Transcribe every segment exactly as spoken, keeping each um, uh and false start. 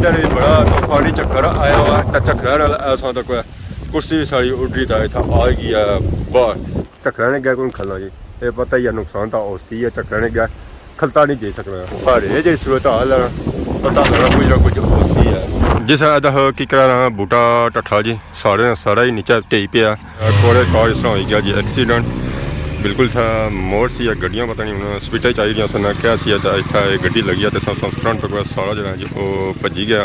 ارے، بڑا طوفانی چکھڑ آیا ہوا ہے، تے چکھڑے نال ایسا تک کوئی کرسی بھی ساری اڈری تے اتھا آ گئی ہے باہر۔ چکھڑے نے گیا کون کھلنا جی، اے پتہ ہی ہے نقصان تاں ہوسی ہے، چکھڑے نے گیا کھلتا نہیں جائی سکنا۔ پر اے جی صورت حال ہے، پتہ لگنا کچھ نہ کچھ ہوسی ہے۔ جس طرح دا کی کرا بوٹا ٹٹھا جی، سارے نا سارا ہی نیچے ٹہی پیا۔ کوڑے کار اس طرح ہوئی گیا جی ایکسیڈنٹ۔ بالکل تھا موڑ سی یا گڈیاں پتہ نہیں ہن سپیڈاں چاہی دیاں سن، کیا سی تے اتھا اے گڈی لگی ہے تے سب فرنٹ تک سارا جڑا جی او بھجی گیا۔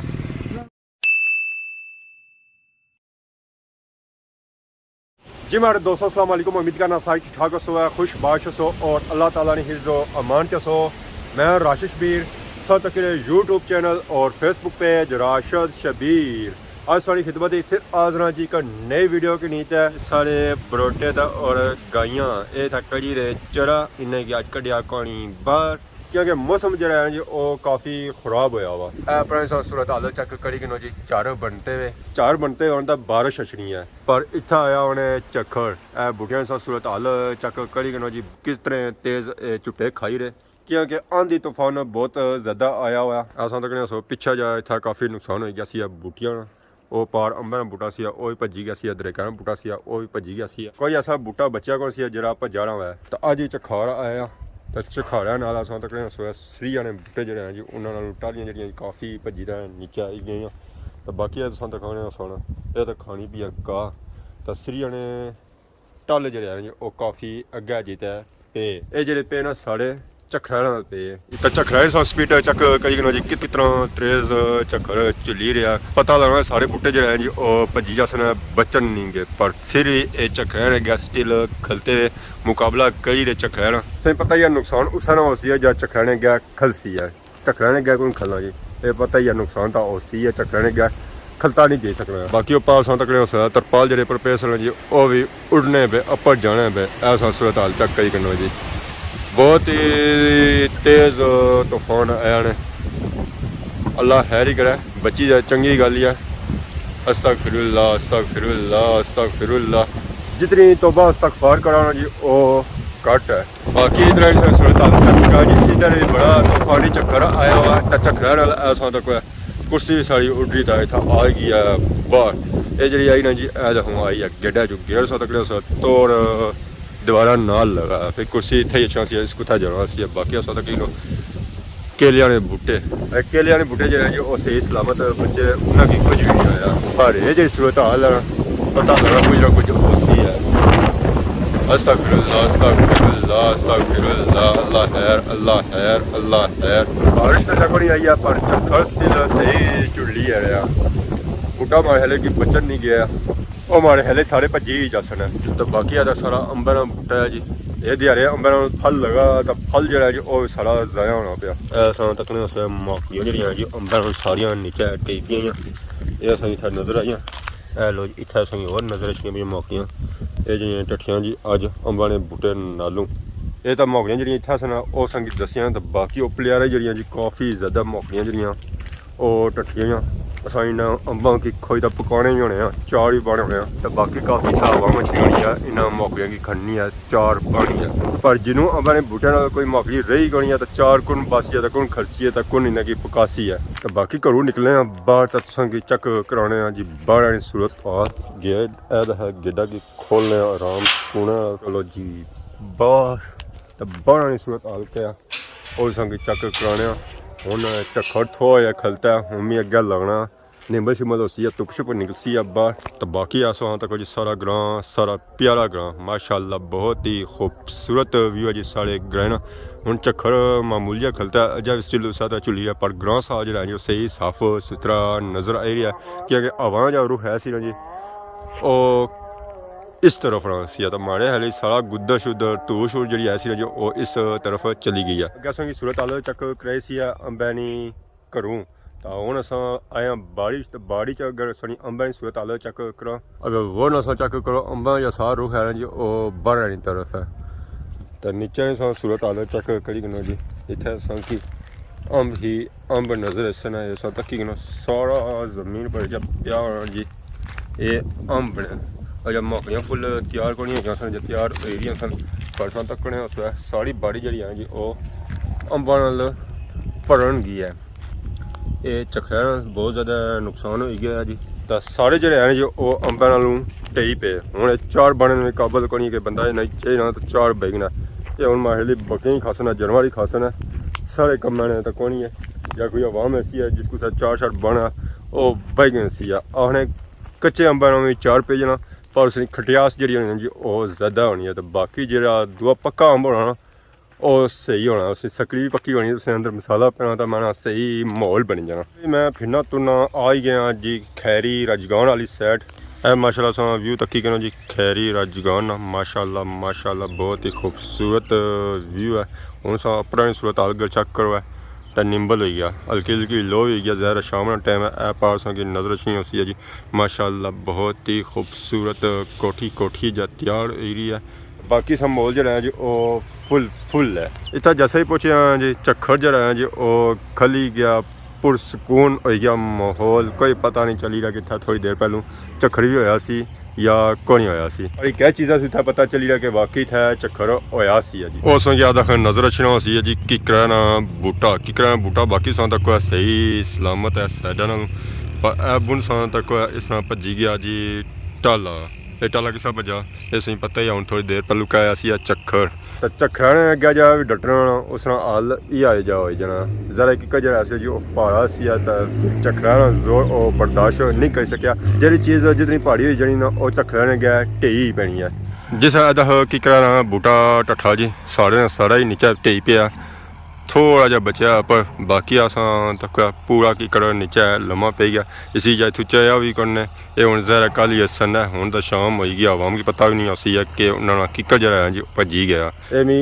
جی ماڑے دوستو، السلام علیکم۔ امید کرنا سارے ٹھیک ٹھاک ہسو، خوش باش ہسو اور اللہ تعالیٰ نے حفظ و امان چ ہسو۔ میں راشد شبیر، سب تک یوٹیوب چینل اور فیس بک پیج راشد شبیر۔ آج ساری خدمت ہی پھر حاضر ہاں جی ایک نئی ویڈیو کے نیچے۔ سارے بروٹے دا اور گائیاں اے تھا کڑی رہے چرا، انہیں کی اج کڈیا کہانی باہر، کیونکہ موسم جڑا ہے جی او کافی خراب ہویا ہوا۔ اے اپنا سا صورت حال چیک کری کنو جی، چار بنتے ہوئے، چار بنتے ہوئے تے بارش اچھنی ہے، پر اتھا آیا ہونے چکھڑ۔ اے بوٹیاں سا صورت حال چیک کری کنو جی، کس طرح تیز اے جھٹے کھائی رہے۔ کیونکہ آندھی طوفان بہت زیادہ آیا ہوا۔ اساں تکنے سو پچھا جا اتھا کافی نقصان ہوئی گیا سی بوٹیاں نا۔ او پار امباں نا بوٹا سی، او وی بھجی گیا سی، دریکاں نا بوٹا سی، او وی بھجی گیا سی۔ کوئی ایسا بوٹا بچیا کون سی جڑا بھجا نہ ہوئے۔ تے اج وی چکھاڑ آیا، تے چکھاڑے نال اساں تکنے سو سری آنے بوٹے جڑے ہیں جی، انہاں نال ٹاہلیاں جڑیاں کافی بھجی تے نیچے آئی گئیاں۔ تے باقی اساں تکنے سو، اے تے کھانی پی گا۔ تے سری آنے ٹالے جڑے ہیں جی، او کافی اگے جی تے پے۔ اے جڑے پے نا سارے چکھڑے نال پے۔ تے چکھڑے سا سپیڈ چیک کری کنو جی، کت-، کتنا تیز چکھڑ چلی رہیا۔ پتہ لگنا سارے بوٹے جڑے ہیں جی، او بھجی جاسن، بچن نہیں گے، پر پھر وی اے چکھڑے نے گیا سٹل کھلتے ہوئے مقابلہ کری رہے چکھڑے نا۔ سائیں پتہ ہی ہے نقصان اسا نا ہوسی ہے جا چکھڑے نے گیا کھلسی ہے۔ چکھڑے نے گیا کون کھلنا جی، اے پتہ ہی ہے نقصان تاں ہوسی ہے، چکھڑے نے گیا کھلتا نہیں جائی سکنا۔ باقی او پاساں تکنے ہوسا ترپال جڑے پر پے سن جی، او وی اڑنے پے، اپر جانے پے، ایسا صورت حال چیک کری کنو جی۔ بہت ہی تیز طوفان آیا نے، اللہ خیر ہی کرے، بچی جائے چنگی گل ہی ہے۔ استغفر اللہ، استغفر اللہ، استغفر اللہ۔ جتنی توبہ استغفار کرانا جی، او گھٹ ہے۔ باقی ادھر ہی صورت حال چیک کرو جی، ادھر وی بڑا طوفانی چکھڑ آیا ہوا ہے، تے چکھڑے نال ایسا تک کوئی کرسی وی ساری اڈری تے اتھا آ گئی ہے باہر۔ اے جڑی آئی نا جی، اے دیکھو آئی ہے گیڈا جو گیڑ سا تکڑے سا توڑ دیوارا نال لگا، پھر کرسی اتھے ہی اچھا سی، اس کتھا جانا سی، باقی اساں تک ہی لو۔ کیلیاں نے بوٹے، اے کیلیاں نے بوٹے جڑے ہیں جی، او صحیح سلامت بچے، انہاں کی کچھ بھی نہیں ہویا۔ پر اے جڑی صورت حال ہے، پتہ لگنا کچھ نہ کچھ ہوتی ہے۔ استغفر اللہ، استغفر اللہ، استغفر اللہ، اللہ خیر، اللہ خیر، اللہ خیر۔ بارش تو تک نہیں آئی ہے، پر چکھڑ سٹل صحیح چڑلی ہے رہیا۔ بوٹا ماڑے خیال کی بچن نہیں گیا۔ او ماڑے خیال سارے بھجی ہی جاسن۔ تے باقی آ سارا امباں نا بوٹا ہے جی۔ اے دیہاڑے امباں نا پھل لگا، تے پھل جڑا ہے جی، او سارا ضائع ہونا پیا۔ اے اساں تکنے اسے ماکیاں جڑیاں ہیں جی، امباں نا ساریاں نیچے ٹیک گئیاں۔ اے اساں اتھا نظر آئیاں۔ اے لو جی، اتھا اساں کی ہور نظر اچھیاں پیاں ماکیاں۔ اے جڑیاں ٹٹھیاں جی، اج امباں نے بوٹے نالوں۔ اے تاں ماکیاں جڑیاں اتھا سن، او اساں کی دسیاں، تے باقی او پلیارے جڑیاں جی، کافی زیادہ ماکیاں جڑیاں۔ او ٹٹھیاں، اساں انہاں امباں کی کھوئی تے پکانے وی ہونے آں، چار وی پانے ہونے آں۔ تے باقی کافی تھا ہوا مچھی ہونی ہے، انہاں ماکڑیاں کی کھننی ہے، چار پانی ہے۔ پر جنوں امباں نے بوٹے نال کوئی ماکڑی رہی کونی ہے، تے چار کون باسی ہے، تے کون کھرسی ہے، تے کون انہاں کی پکاسی ہے۔ تے باقی گھروں نکلے آں باہر، تے تساں کی چیک کرانے آں جی، باہر آنی صورت حال۔ گیٹ اے دا ہے، گیٹا کی کھولنے آں، آرام سکونے نال۔ چلو جی، باہر تے باہر آنی صورت حال کیا ہے؟ او تساں کی چیک کرانے آں۔ ہن چکھڑ تھوڑا جیا کھلتا ہے، ہن میں اگے لگنا، نیمبل شمبل ہوسی یا تپ شپ نکلسی یا باہر۔ تے باقی آسو ہاں تک جی سارا گراں، سارا پیارا گراں، ماشاءاللہ بہت ہی خوبصورت ویو ہے جی سارے گرائیں نا۔ ہن چکھڑ معمولی جیا کھلتا ہے، اجے وی سٹل اسا طرح چلی رہیا، پر گراں سا جڑا ہے جی او صحیح صاف ستھرا نظر آئی رہیا ہے، کیونکہ ہوا جا رخ ہے سی نا جی، او اس طرف نا سی، تے ماڑے خیال سارا گدر شدر، دھوڑ شوڑ جڑی ہے سی نا جی، او اس طرف چلی گئی ہے۔ اگے اساں کی صورت حال چیک کرائی سی امباں نی گھروں، تاں ہن اساں آئے آں باڑی، تے باڑی چ اگر اساں نی امباں نی صورت حال چیک کراں، اگر ہن اساں چیک کرو، امباں جا سارا رخ ہے نا جی، او باہر نی طرف ہے۔ تے نیچے نی اساں صورت حال چیک کری کنو جی، اتھے اساں کی امب ہی امب نظر اسے نا، اساں تکی کنو سارا زمین پر جا پیا ہونا جی، اے امب نے۔ اجا ماکڑیاں فل تیار کونی ہوئیاں سن، جے تیار ہوئی رہیاں سن، پر اساں تکنے اس ویلے ساری باڑی جڑی ہے جی، او امباں نال بھرن گئی ہے۔ اے چکھڑا نا بہت زیادہ نقصان ہوئی گیا جی۔ تاں سارے جڑے ہیں جی، او امباں نالوں ٹہی پے۔ ہن اے چار بنن دے قابل کونی کہ بندہ اے نہیں چاہیے نا تاں چار بہی گنا۔ اے ہن ماحول بکریاں ہی کھاسن، جانور ہی کھاسن، سارے کماں نے تاں کونی ہے۔ یا کوئی عوام ایسی ہے جس کو سا چار شار بنا، او بہی گئے سی۔ آخنے کچے امباں نالوں چار پے جانا، پر اس نی کھٹیاس جڑی ہونی ہے جی، او زیادہ ہونی ہے۔ تاں باقی جڑا دوا پکا امب ہونا نا، او صحیح ہونا، اس نی سکڑی بھی پکی ہونی، اس نے اندر مسالہ پینا، تاں میں نا صحیح ماحول بنی جانا۔ میں پھرنا ترنا آ ہی گیا جی کھیری رجگان والی سائیڈ۔ اے ماشاءاللہ ساں ویو تکی کرو جی، کھیری رجگان نا، ماشاءاللہ، ماشاءاللہ، بہت ہی خوبصورت ویو ہے۔ ہن ساں اپنا صورت حال اگر چیک کرو ہے، تاں نمبل ہوئی گیا، ہلکی ہلکی لو ہوئی گیا، ظاہر ہے شام نا ٹائم ہے۔ اے پار ساں کی نظر اچھنی ہوسی ہے جی، ماشاءاللہ، بہت ہی خوبصورت کوٹھی، کوٹھی جا تیار ہوئی رہی ہے۔ باقی سا ماحول جڑا ہے جی، او فل، فل ہے۔ اتھا جیسے ہی پہنچے ہاں جی، چکھڑ جڑا ہے جی، او کھلی گیا، پرسکون ہوئی گیا ماحول۔ کوئی پتہ نہیں چلی رہا کہ اتھا تھوڑی دیر پہلوں چکھڑ بھی ہویا سی یا کونی ہویا سی۔ اور ایک یہ چیزاں سے اتھا پتہ چلی رہا کہ واقعی اتھا چکھڑ ہویا سی ہے جی۔ او ساں کی آدھا خان نظر اچھنا ہوسی ہے جی، ککرا نا بوٹا، ککرا نا بوٹا باقی ساں تک کوئی صحیح سلامت ہے سائیڈاں نال، پر اے بن ساں تک کوئی اس طرح بھجی گیا جی ٹالا۔ اے ٹالا کسا بجا؟ اے سائیں پتہ ہی ہے، ہن تھوڑی دیر پہلو کہہ آیا سی اے چکھڑ۔ تے چکھڑا نے اگے جا وی ڈٹنا ہونا، اس طرح حال ہی آئے جا ہوئی جانا۔ ذرا ایک جڑا ایسے جو پہاڑا سی تے پھر چکھڑا نا زور او برداشت نہیں کری سکیا۔ جیڑی چیز جتنی پہاڑی ہوئی جانی نا، او چکھڑا نے اگے ٹھیک ہی پینی ہے۔ جس حد تک ککرا نا بوٹا ٹٹھا جی، سارے نا سارا ہی نیچے ٹھیک پیا۔ تھوڑا جہا بچیا، پر باقی اساں تک پورا ککڑ نیچے لما پئی گیا۔ اسی جائے اتھوں چایا وی کرنے۔ اے ہن ظاہر ہے کل ہی اسن ہے، ہن تاں شام ہوئی گئی، عوام کی پتہ وی نہیں ہوسی ہے کہ انہاں نا ککڑ جڑا ہے جی، بھجی گیا۔ اے می،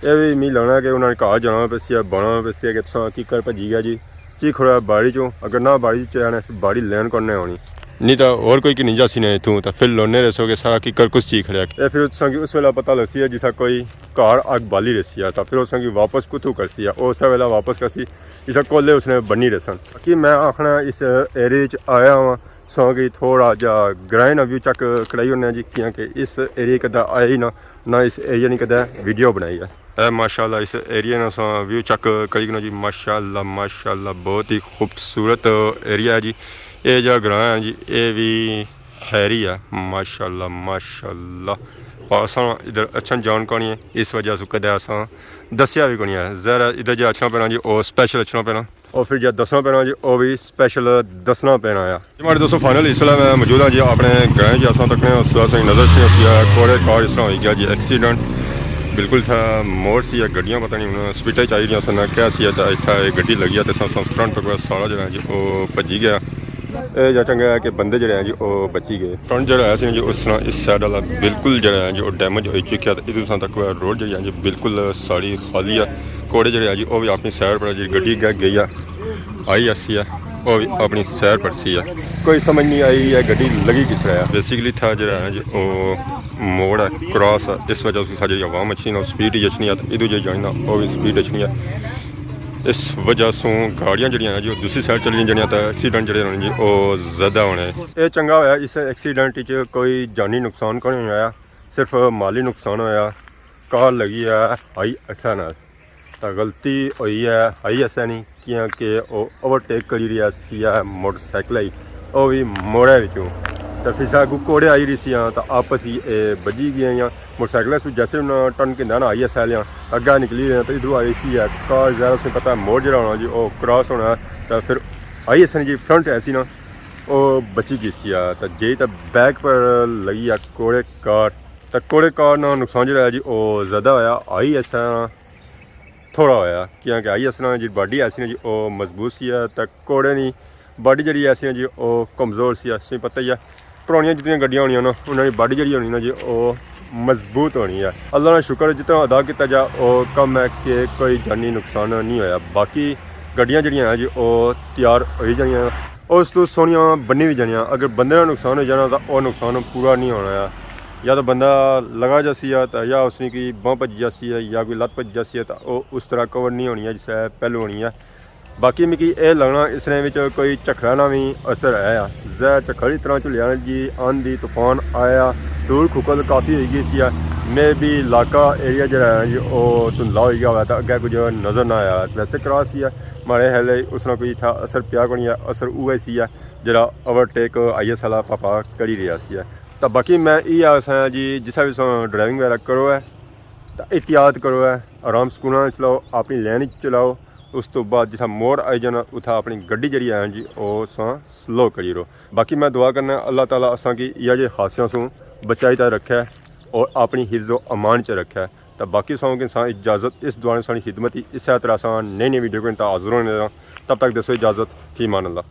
اے وی می لگنا کہ انہاں نے گھر جانا پیا سی، بانا پیا سی کہ تساں ککڑ بھجی گیا جی۔ چی کھڑا ہے باڑی چوں، اگر نہ باڑی چوں چایا نے، باڑی لین کرنے ہونی۔ نہیں تاں اور کوئی کی نہیں جاسی نے اتھوں، تاں پھر لونے رہسو کہ سارا ککڑ کس چی کھڑیا۔ اے پھر تساں کی اس ویلے پتہ لگسی ہے جسا کوئی گھر اگ بالی رہسی ہے، تاں پھر اساں کی واپس کتھوں کرسی ہے؟ او اسے ویلے واپس کرسی، اسے کولے اس نے بنی رہسن۔ باقی میں آخنا اس ایریے چ آیا ہاں، ساں کی تھوڑا جا گرائیں نا ویو چیک کرائی ہونے جی، کیاں کہ اس ایریے کدے آیا ہی نہ، نہ اس ایریے نی کدے ویڈیو بنائی ہے۔ اے ماشاءاللہ اس ایریے نا ساں ویو چیک کری کنو جی، ماشاءاللہ، ماشاءاللہ، بہت ہی خوبصورت ایریا ہے جی۔ اے جا گراں ہے جی، اے وی کھیری ہے، ماشاءاللہ، ماشاءاللہ۔ پر اساں ادھر اچھن جان کونی ہے، اس وجہ سے کدے اساں دسیا وی کونی ہے۔ ظاہر ہے ادھر جا اچھنا پینا جی، او سپیشل اچھنا پینا۔ او پھر جا دسنا پینا جی، او وی سپیشل دسنا پینا ہے۔ جی ماڑے دوستو، فائنل اس ویلے میں موجود ہاں جی اپنے گرائیں جی، اساں تکنے اس ویلے نظر سی ہوتی ہے، کوڑے کار اس طرح ہوئی گیا جی ایکسیڈنٹ۔ بالکل تھا موڑ سی ہے، گڈیاں پتہ نہیں ہن سپیڈا چاہی رہیاں سن، کیا سی ہے، اتھا ایک گڈی لگی ہے تے اساں فرنٹ تک سارا جڑا ہے جی او بھجی گیا۔ اے جا چنگا ہے کہ بندے جڑے ہیں جی او بچی گئے۔ فرنٹ جڑا ہے سی جی اس طرح اس سائیڈ والا بالکل جڑا ہے جی او ڈیمیج ہوئی چکیا، تے ادھر تک روڈ جڑی ہے جی بالکل ساری خالی ہے۔ کوڑے جڑے ہے جی او وی اپنی سائیڈ پر جی گڈی گئی ہے، آئی ایس سی ہے، او وی اپنی سائیڈ پر سی ہے۔ کوئی سمجھ نہیں آئی یہ گڈی لگی کس طرح ہے۔ بیسیکلی تھا جڑا ہے جی او موڑ ہے، کراس ہے، اس وجہ سے تھا جڑی عوام اچھی نہ سپیڈ ہی اچھنی ہے، تے ادھر جے جانی نہ او وی سپیڈ اچھنی ہے۔ اس وجہ سوں گاڑیاں جڑیاں ہیں جی، او دوسری سائیڈ چلی جانیاں تے ایکسیڈنٹ جڑے ہونے جی، او زیادہ ہونے۔ اے چنگا ہویا، اس ایکسیڈنٹ وچ کوئی جانی نقصان کوئی نہیں ہویا، صرف مالی نقصان ہویا۔ کار لگی ہے آئی ایس آئی نال، تے غلطی ہوئی ہے آئی ایس آئی نی، کیاں کہ او اوورٹیک کری رہیا سی ہے موٹر سائیکل ہی، او وی موڑے وچوں۔ تے پھر ساگوں کوڑے آئی رہی سی ہاں، تے آپس ہی اے بجی گئے ہاں۔ موٹر سائیکل سو جیسے انہاں ٹرن کیندا نا آئی ایس ایل آں، اگے نکلی رہے تے ادھروں آئی سی ہے کار، ظاہر اسے پتہ ہے موڑ جڑا ہونا جی او کراس ہونا ہے، تے پھر آئی ایس ایل جی فرنٹ ایسی نا او بچی گئی سی ہے، تے جے تے بیک پر لگی ہے کوڑے کار، تے کوڑے کار نا نقصان جڑا ہے جی او زیادہ ہویا۔ آئی ایس ایل تھوڑا ہویا، کیاں کہ آئی ایس ایل جی باڈی ایسی نا جی او مضبوط سی ہے، تے کوڑے نی باڈی جڑی ایسی نا جی او کمزور سی ہے۔ تساں پتہ ہی ہے پرانیاں جتنیاں گڈیاں ہونیاں نا، انہاں نی باڈی جڑی ہونی نا جی او مضبوط ہونی ہے۔ اللہ نا شکر جتنا ادا کیتا جا او کم ہے کہ کوئی جانی نقصان نہیں ہویا۔ باقی گڈیاں جڑیاں ہیں جی او تیار ہوئی جانیاں، اس تو سوہنیاں بنی وی جانیاں۔ اگر بندے نا نقصان ہوئی جانا تاں او نقصان پورا نہیں ہونا ہے۔ یا تاں بندہ لگا جاسی ہے تاں یا اس نی کوئی بانہہ بھجی جاسی ہے یا کوئی لت بھجی جاسی ہے، تاں او اس طرح کور نہیں ہونی ہے جس طرح پہلو ہونی ہے۔ باقی مکی اے لگنا اس نے وچ کوئی جھکھڑا نا وی اثر ہے۔ زہر جھکھڑ اتنا جھلیا نا جی، آندھی طوفان آیا، دھول کھکل کافی ہوئی گئی سی ہے۔ میں بی علاقہ ایریا جڑا ہے جی، او دھندلا ہوئی گیا ہوا، تے اگے کچھ نظر نہ آیا۔ ویسے کراس ہی ہے، ماڑے خیال ہے اس نا کوئی اتھا اثر پیا کونی ہے، اثر اوہے سی ہے جڑا اوورٹیک آئی ایس والا پاپا کری رہیا سی ہے۔ تے باقی میں اے آساں جی، جسا وی تساں ڈرائیونگ وغیرہ کرو ہے، تے احتیاط کرو ہے، آرام سکون نال چلاؤ، اپنی لین وچ چلاؤ۔ اس تو بعد جسا موڑ آئی جانا، اتھا اپنی گڈی جڑی ہے جی، او تساں سلو کری رو۔ باقی میں دعا کرنا اللہ تعالیٰ اساں کی ایہا جے حادثیاں سوں بچائی تے رکھے اور اپنی حفظ و امان چ رکھے۔ تے باقی ساؤں کی ساں اجازت، اس دعا نے ساڑی خدمت ہی، اسے طرح ساں نئی نئی ویڈیو کے نال حاضر ہونے رہاں۔ تب تک دیسو اجازت، فی امان اللہ۔